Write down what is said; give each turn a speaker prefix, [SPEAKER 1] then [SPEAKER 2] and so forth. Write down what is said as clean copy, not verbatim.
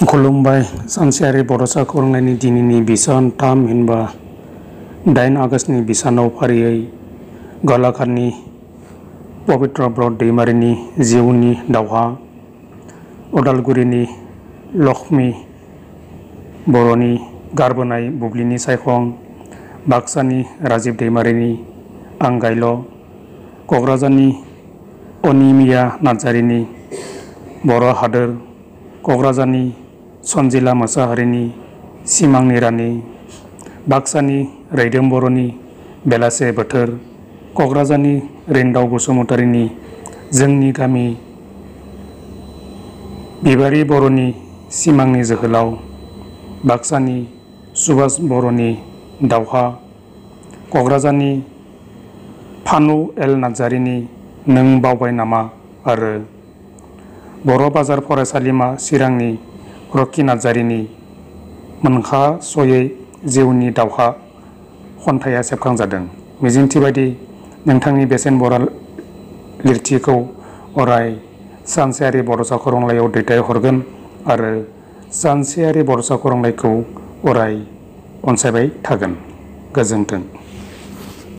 [SPEAKER 1] खुलुमबाय सानसेयारि बड'सा खौरांलाइनि दिनैनि बिसान 3 हिनबा 8 आगस्तनि बिसानाव फारियै गलाघाटनि पबित्र ब्रत दैमारिनि जिउनि दावहा, उदालगुरिनि लक्ष्मी बर'नि गारबोनाय बुब्लिनि सायखं, बाक्सानि राजीव दैमारिनि आंगायल', क'क्राझारनि अनिमिया नार्जारिनि बर' हादोर, क'क्राझारनि सन्जिला मोसाहारिनि सिमांनि रानि, बाक्सानि रैदोम बर'नि बेलासे बोथोर, क'क्राझारनि रिन्दाव बसुमतारिनि जोंनि गामि, बिबारि बर'नि सिमांनि जोहोलाव, बाक्सानि सुभाष बर'नि दावहा, क'क्राझारनि फानु एल नार्जारिनि नों बावबाय नामा आरो बर' बाजार फरायसालिमा चिरांनि रकि नार्जारिनि मोनखास'यै जिउनि दावहा खन्थाइया सेबखांजादों। मिजिंथि बायदि नोंथांनि बेसेन बरा लिरथिखौ अराय सानसेयारि बड'सा खौरांलाइयाव दैथायहरगोन आरो सानसेयारि बड'सा खौरांलाइखौ अराय अनसायबाय थागोन। गोजोन्थों।